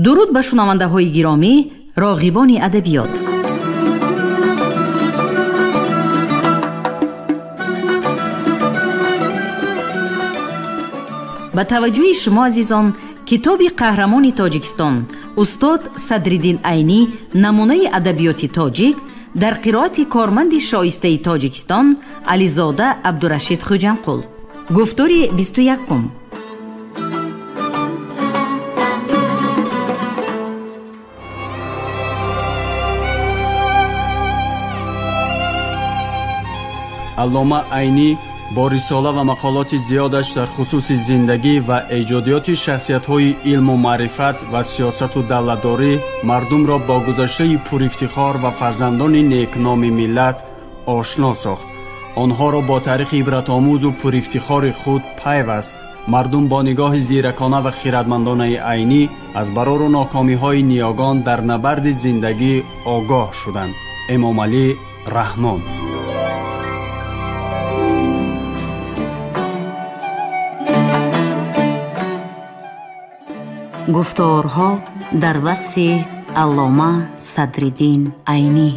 Дуруд ба шунавандаҳои гиромӣ, роғибони адабиёт. Ба таваҷҷӯҳи шумо азизон, китоби қаҳрамони Тоҷикистон устод Садриддин Айнӣ намунаи адабиёти тоҷик дар қироати корманди шоистаи Тоҷикистон Ализода Абдурашид Хуҷанқул. Гуфтори 21. Аллома Айнӣ бо рисола ва мақолоти зиёдаш дар хусуси зиндагӣ ва эҷодиёти шахсиятҳои илму маърифат ва сиёсату давлатдорӣ мардумро бо гузаштаи пурифтихор ва фарзандони некноми миллат ошно сохт. Онҳоро бо таърихи ибратомӯзу пурифтихори худ пайваст. Мардум бо нигоҳи зиракона ва хиратмандонаи Айнӣ аз барору нокомиҳои ниёгон дар набарди зиндагӣ огоҳ шуданд. Эмомалӣ Раҳмон. Гуфторҳо дар васфи Аллома Садриддин Айнӣ.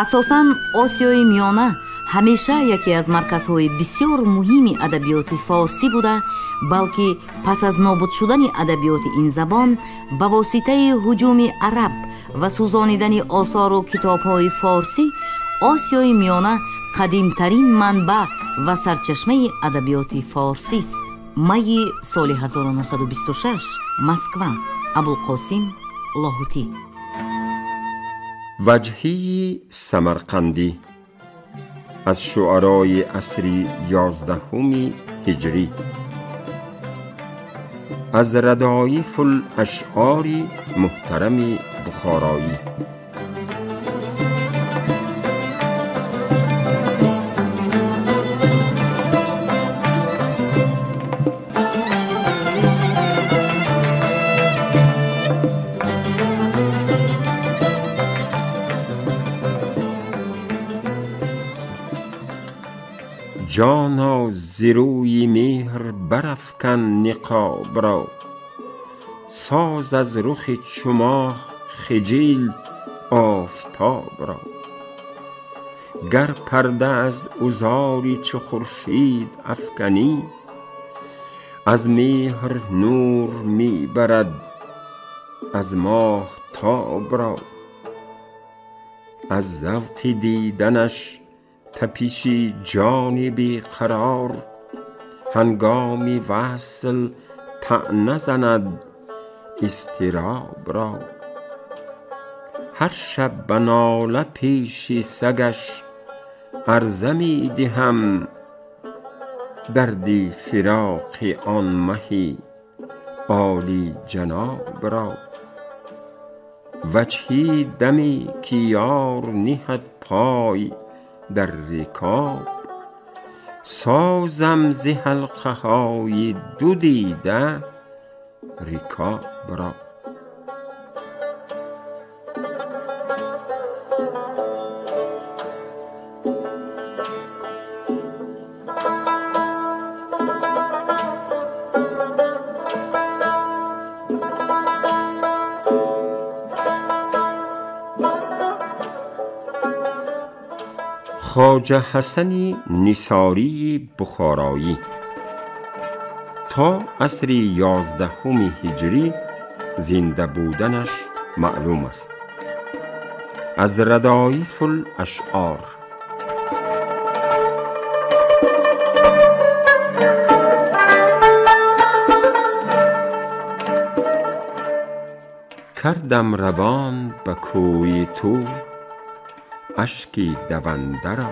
Асосан Осиёи Миёна ҳамеша яке аз марказҳои бисёр муҳими адабиёти форсӣ буда, балки пас аз нобуд шудани адабиёти ин забон ба воситаи ҳуҷуми араб ва сӯзонидани осору китобҳои форсӣ, Осиёи Миёна қадимтарин манбаъ ва сарчашмаи адабиёти форсист. Майи соли 1926, Москва, Абулқосим Лоҳутӣ. Ваҷҳии Самарқандӣ аз шуарои асри 11 ҳиҷрӣ, аз радоифул ашъори муҳтарами Бухороӣ. جانا ز روی مهر برافکن نقاب را، ساز از رخ چو ماه خجیل آفتاب را. گر پرده از عذاری چو خورشید افکنی، از مهر نور می برد از ماه تاب را. از ذوق دیدنش تپشی جان بی قرار، هنگام وصل طعنه زند اضطراب را. هر شب به ناله پیش سگش عرضه می دهم، دردی فراق آن مه عالی جناب را. وجهی دمی که یار نهد پای در رکاب، سازم ز حلقه های دو دیده رکاب را. خواجه حسن نثاری بخارایی تا عصر 11 هجری زنده بودنش معلوم است. از ردایف الاشعار. کردم روان به کوی تو اشکی دونده را،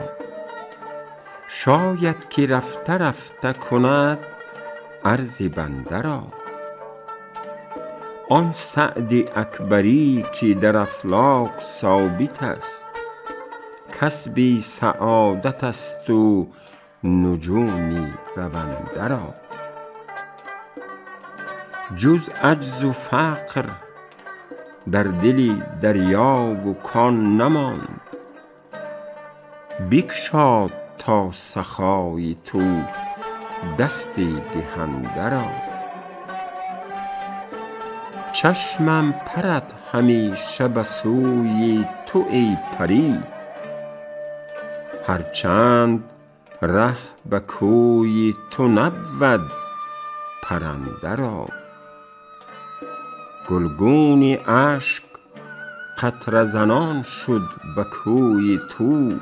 شاید که رفته رفته کند عرض بنده را. آن سعد اکبری که در افلاک ثابت است، کسبی سعادت است و نجومی رونده را. جز عجز و فقر در دل دریا و کان نماند. بگشاد تا سخای تو دست دهنده را. چشمم پرد همیشه به سوی تو ای پری، هر چند ره به کوی تو نبود پرنده را. گلگون اشک قطره زنان شد به کوی تو،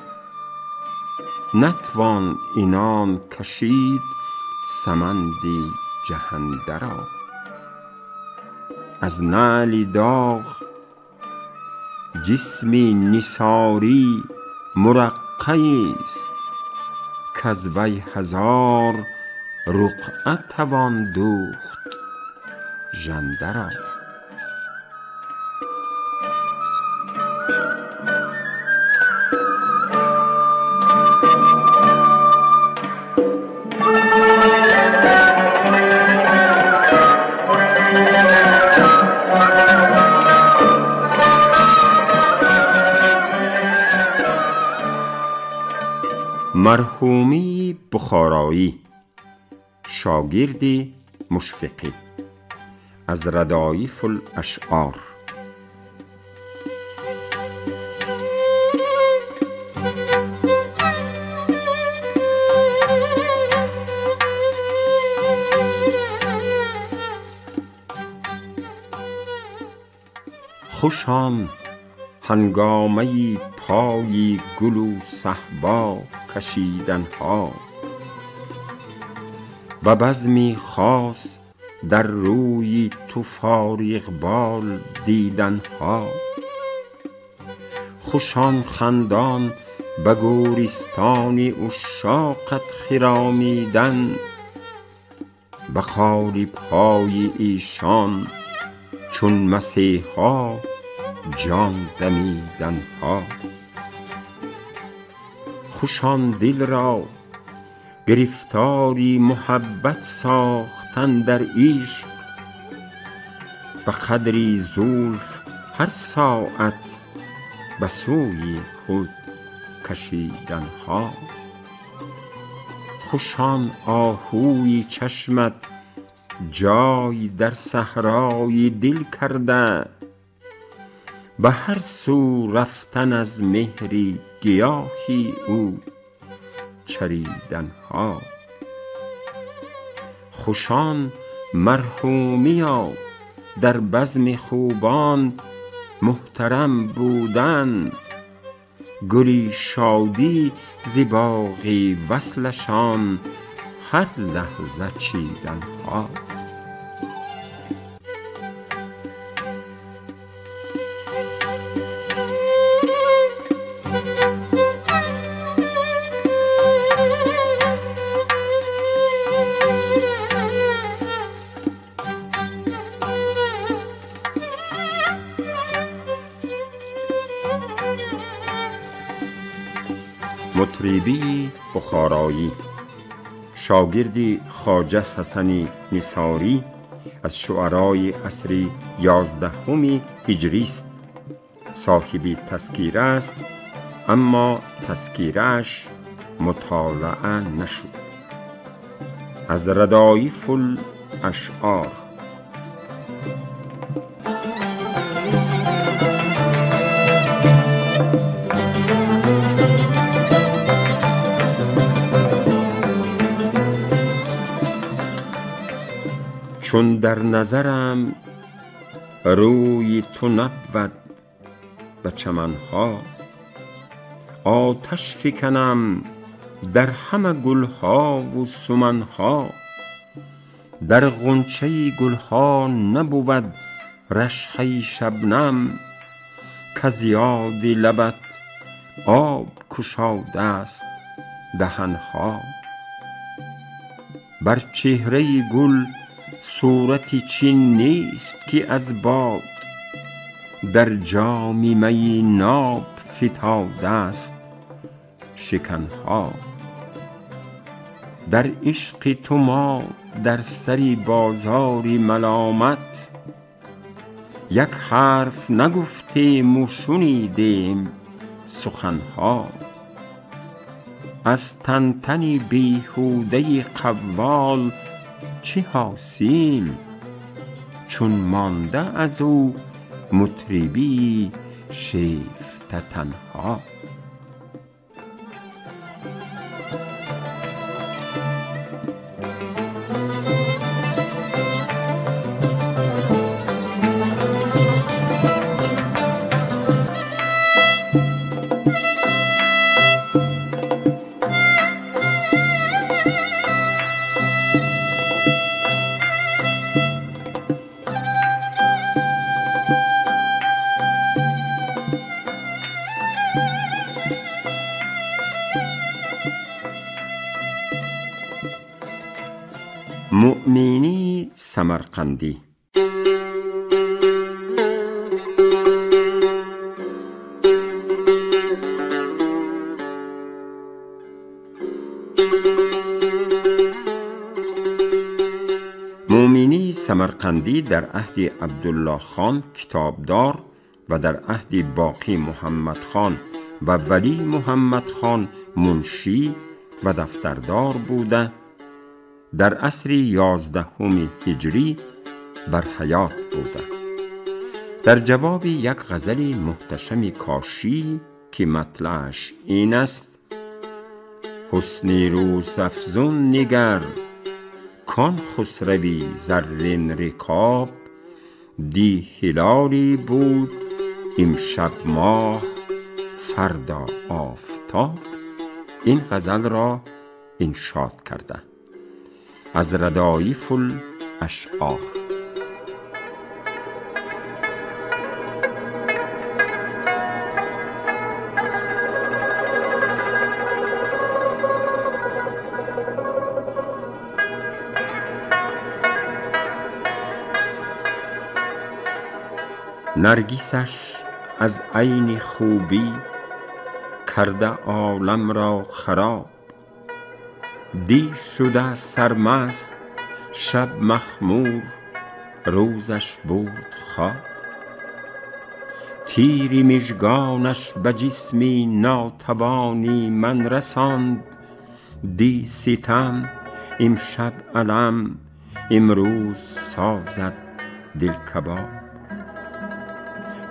نتوان عنان کشید سمند جهنده را. از نعل داغ جسم نثاری مرقعی است، کز وی هزار رقعه توان دوخت ژنده را. مرحومی بخارایی، شاگرد مشفقی، از ردایف الاشعار. خوش آن هنگامه پای گل و صهبا کشیدنها، و بزمی خاص در روی تو فارغ بال دیدنها. خوش آن خندان به گورستان عشاقت خرامیدن، به قالب های ایشان چون مسیحا جان دمیدنها. خوش آن دل را گرفتاری محبت ساختن در عشق، به قدری زلف هر ساعت به سوی خود کشیدنها. خوش آن آهوی چشمت جای در صحرای دل کرده، به هر سو رفتن از مهر گیاهی او چریدنها. خوش آن مرحومیا در بزم خوبان محترم بودن، گلی شادی ز باغ وصلشان هر لحظه چیدنها. مطربی بخارایی، شاگرد خواجه حسن نثاری، از شعرای عصر 11 هجری است. صاحب تذکیره است، اما تذکیره‌اش مطالعه نشد. از ردایف الاشعار. چون در نظرم روی تو نبود به چمنها، آتش فکنم در همه گلها و سمنها. در غنچه گلها نبود رشحه شبنم، کز یاد لبت آب کشاده است دهنها. بر چهره گل صورت چین نیست که از باد، در جام می ناب فتاده است شکنها. در عشق تو ما در سر بازار ملامت، یک حرف نگفتیم و شنیدیم سخنها. از تنتنی بیهوده قوال چه حاصل، چون مانده از او مطربی شیفته تنها. مؤمنی سمرقندی. مؤمنی سمرقندی در عهد عبدالله خان کتابدار و در عهد باقی محمد خان و ولی محمد خان منشی و دفتردار بوده، در عصر 11 هجری بر حیات بوده. در جواب یک غزل محتشم کاشی که مطلعش این است: حسن روز افزون نگر کان خسروی زرین رکاب، دی هلالی بود امشب ماه فردا آفتاب، این غزل را انشاد کرده از ردایف الاشعار. نرگسش از عین خوبی کرده عالم را خراب، دی شده سرمست شب مخمور روزش برد خواب. تیری مژگانش به جسمی ناتوانی من رساند، دی ستم امشب الم امروز سازد دل کباب.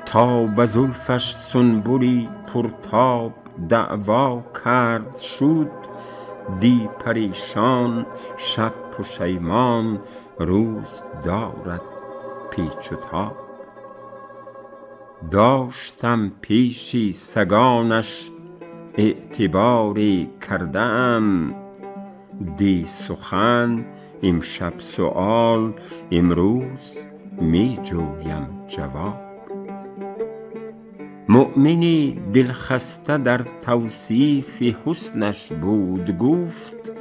تا به زلفش سنبلی پرتاب دعوا کرد شد، دی پریشان شب پشیمان روز دارد پیچ و تاب. داشتم پیشی سگانش اعتباری کرده ام، دی سخن امشب سؤال امروز می جویم جواب. مؤمنی دلخسته در توصیف حسنش بود گفت،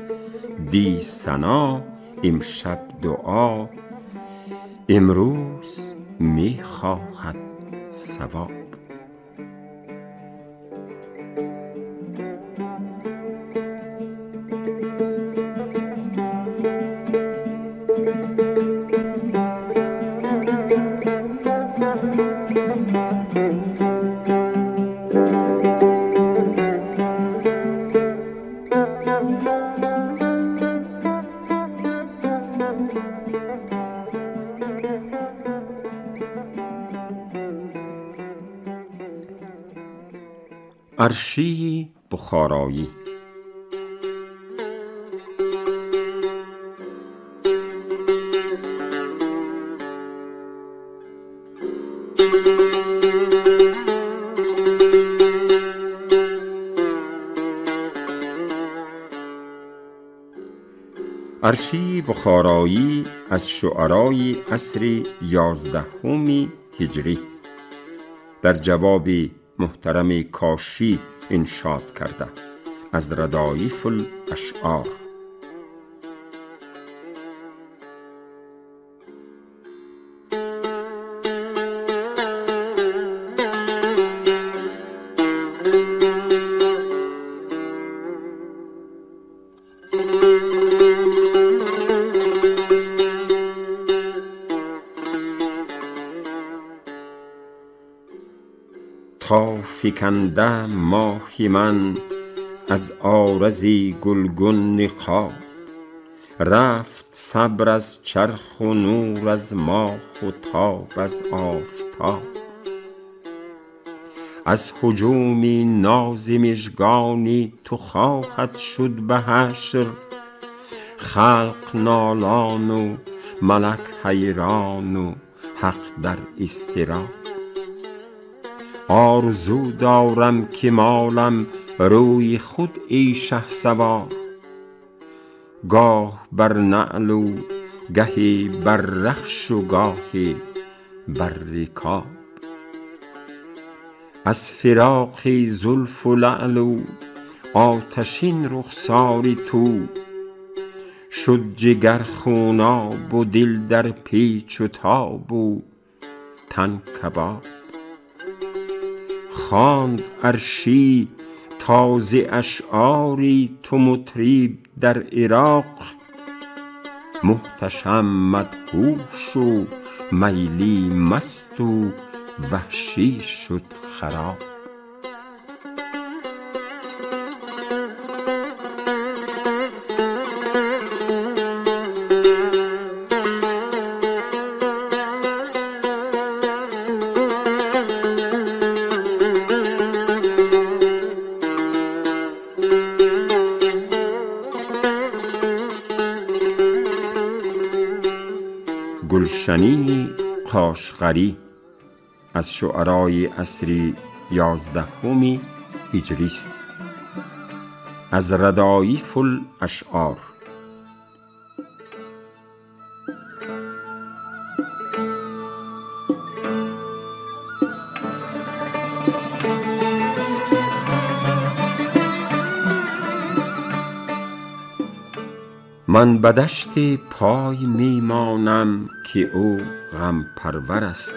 دی ثنا امشب دعا امروز می خواهد ثواب. ارشی بخارایی. ارشی بخارایی از شعرای عصر 11 هجری در جواب محترم کاشی انشاد کرده از ردایف الاشعار. تا فکنده ماه من از عارضی گلگون نقاب. رفت صبر از چرخ و نور از ماه و تاب از آفتاب. از هجوم ناز مژگانی تو خواهد شد به حشر، خلق نالان و ملک حیران و حق در اضطراب. آرزو دارم که مالم روی خود ای شهسوار، گاه بر نعل و گهی بر رخش و گاهی بر رکاب. از فراق زلف و لعل و آتشین رخسار تو، شد جگر خوناب و دل در پیچ و تاب و تن کباب. خواند عرشی تازه اشعاری تو مطرب در عراق، محتشم مدهوش و میلی مست و وحشی شد خراب. گلشنی قاشقری از شعرای عصر 11 هجری است. از ردایف الاشعار. من به دشت پای می مانم که او غم پرور است،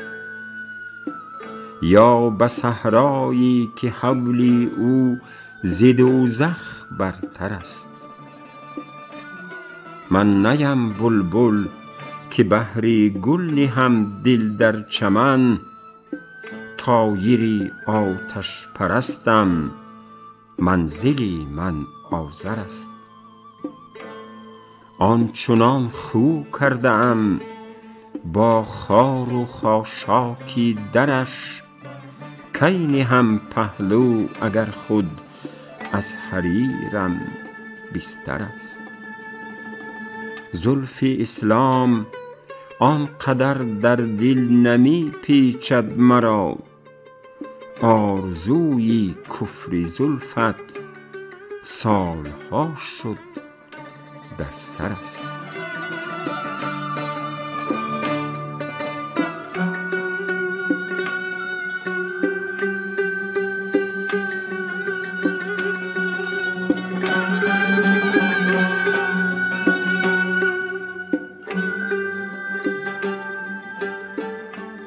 یا به صحرایی که حولی او ز دوزخ برتر است. من نیم بلبل که بهر گل نهم دل در چمن، طایری آتش پرستم منزل من آذر است. آنچنان خو کرده ام با خار و خاشاکی درش، کی نهم پهلو اگر خود از حریرم بستر است. زلف اسلام آنقدر در دل نمی پیچد مرا، آرزوی کفر زلفت سالها شد در سر است.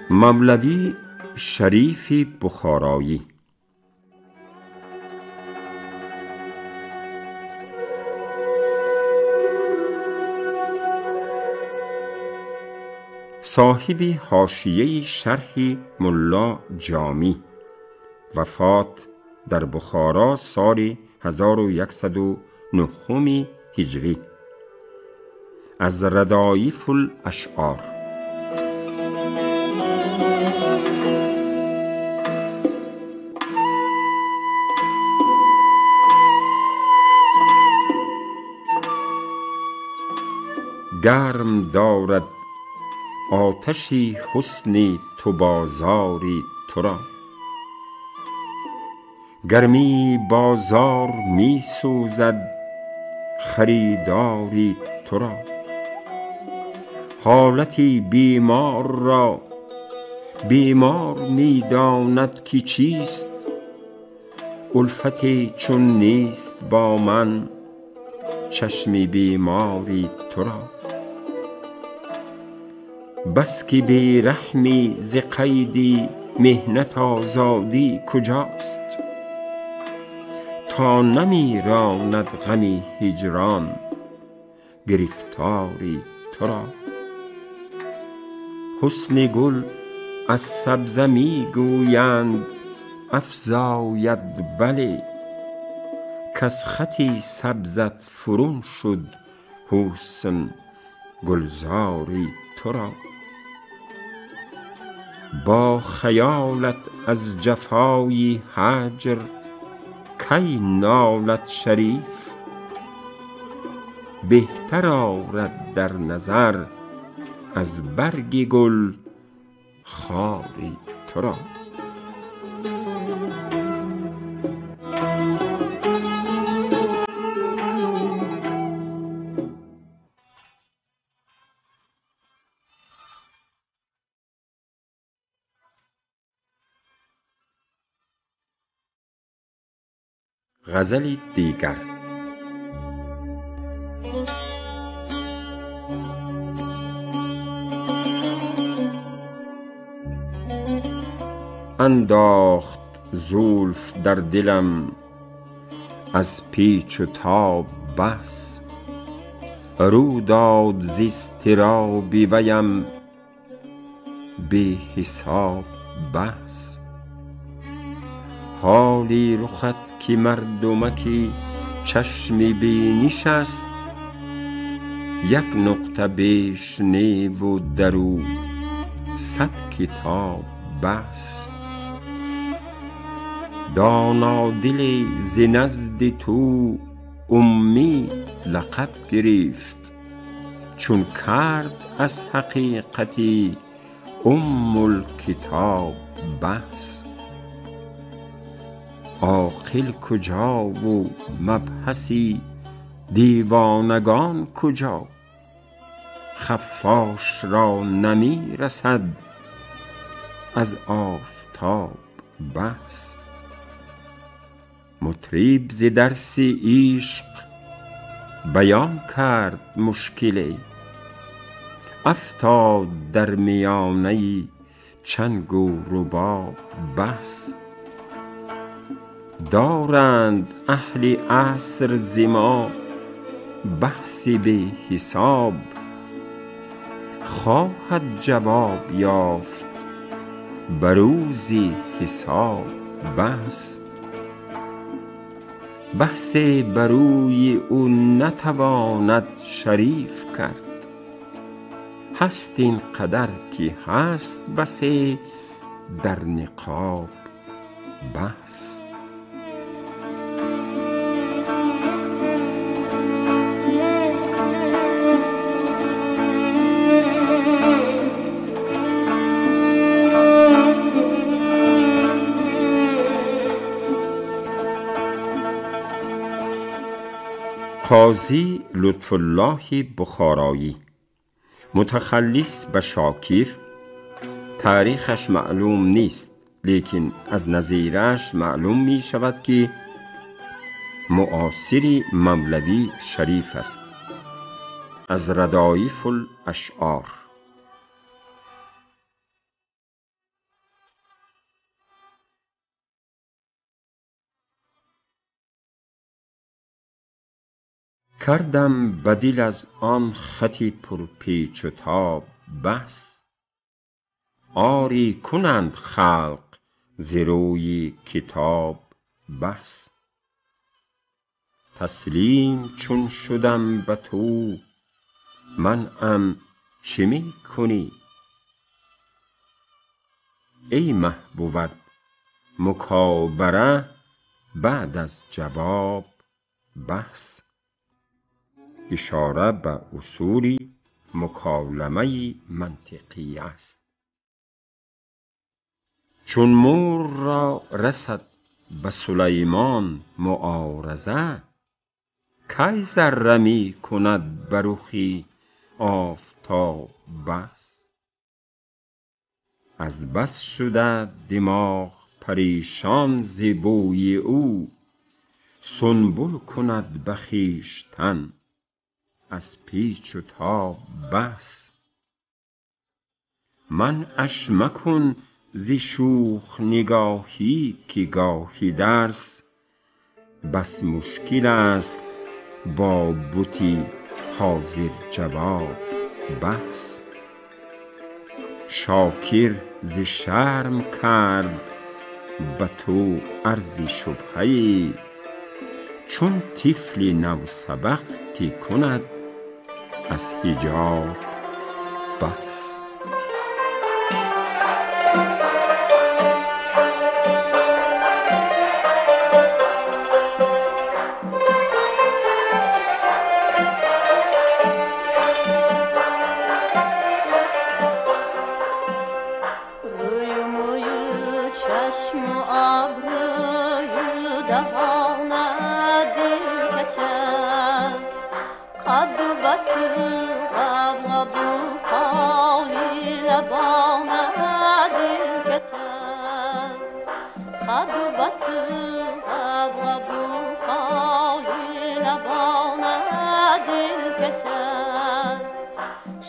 مولوی شریف بخارایی. صاحب حاشیه شرح ملا جامی، وفات در بخارا سال 1109 هجری. از ردایف الاشعار. گرم دارد آتشی حسن تو بازاری تو را، گرمی بازار می سوزد خریداری تو را. حالتی بیمار را بیمار می داند که چیست، الفتی چون نیست با من چشم بیماری تو را. بس که بی رحمی ز قیدی محنت آزادی کجاست، تا نمی راند غم هجران گرفتاری تو را. حسن گل از سبزه می گویند افزاید بلی، کز خطی سبزت فرون شد حسن گلزاری تو را. با خیالت از جفای هجر کی نالد شریف، بهتر آرد در نظر از برگ گل خاری تو را. غزلی دیگر. انداخت زلف در دلم از پیچ و تاب بس، رو داد ز اضطراب ویم بی حساب بس. حالی رخت که مردمکی چشم بینش است، یک نقطه بیش نی و در او صد کتاب بس. دانا دلی ز نزد تو امی لقب گرفت، چون کرد از حقیقتی ام الکتاب بس. عاقل کجا و مبحثی دیوانگان کجا، خفاش را نمی رسد از آفتاب بس. مطرب ز درس عشق بیان کرد مشکلی، افتاد در میانه چنگ و رباب بس. دارند اهل عصر ز ما بحث بی حساب، خواهد جواب یافت به روز حساب بس. بحث بر روی او نتواند شریف کرد، هست این قدر که هست بس در نقاب بس. قاضی لطف الله بخارایی، متخلص به شاکر، تاریخش معلوم نیست، لیکن از نظیرش معلوم می شود که معاصر مولوی شریف است. از ردایف الاشعار. کردم بدیل از آن خطی پر پیچ و تاب بس، آری کنند خلق ز روی کتاب بس. تسلیم چون شدم به تو منعم چه می کنی، ای مه بود مکابره بعد از جواب بس. اشاره به اصول مکالمه منطقی است. چون مور را رسد به سلیمان معارضه، کی ذره می کند به رخ آفتاب بس. از بس شده دماغ پریشان ز بوی او، سنبل کند به خویشتن از پیچ و تاب بس. منعش مکن ز شوخ نگاهی که گاهی درس، بس مشکل است با بتی حاضر جواب بس. شاکر ز شرم کرد ба ту арзи шубҳае, чун тифли навсабақ ки кунад аз ҳиҷоб баҳс.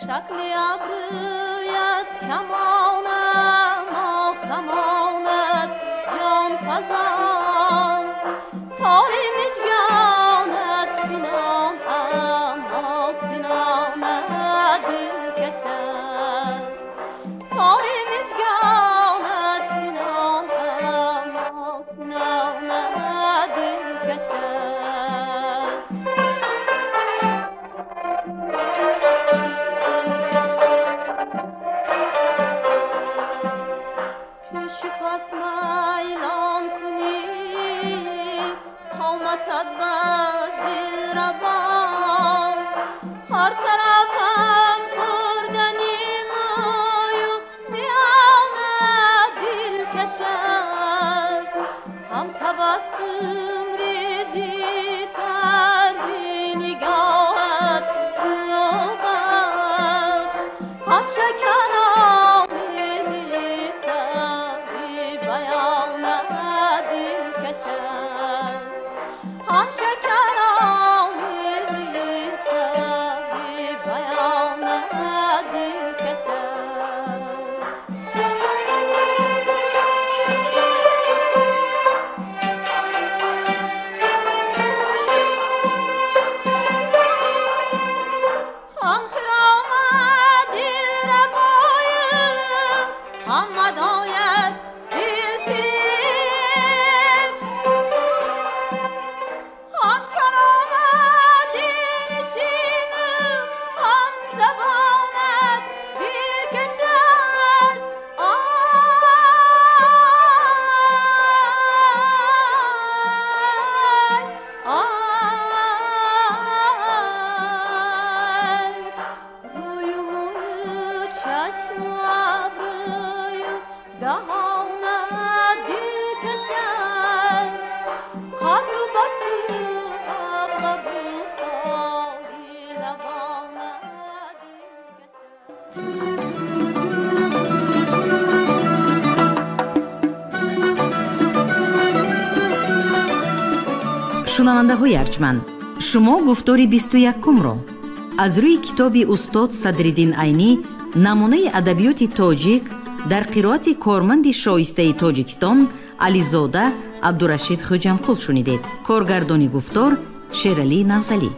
شکل ابرویت کمان اما کمانت جان فزاست، تاری مژگانت سینان اما سینانت دلکش است، تاری مژگانت سینان اما سینانت دلکش است. میلان کنی قامتت باز دل را باز، هر طرف هم خوردنی موی و میانه دلکش است، هم تبسم ریزی طرزی نگاهت بخش، هم شکر هم شکر آمیزی طبی بیان دلکش است. هم خرامت دل ربای، هم مدایت دل فریب، هم کلامت دلنشین، هم زبانت دلکش است. آی آی روی و موی و چشم و ابروی و دهانت دلکش است، قد و بست و غبغب و خالی لبانت دلکش است. Шунавандаҳои арҷманд, шумо гуфтори 21-умро аз рӯи китоби устод Садриддин Айнӣ намунаи адабиёти тоҷик дар қироати корманди шоистаи Тоҷикистон Ализода Абдурашид Хӯҷамқул шунидед. Коргардони гуфтор Шералӣ Навзалӣ.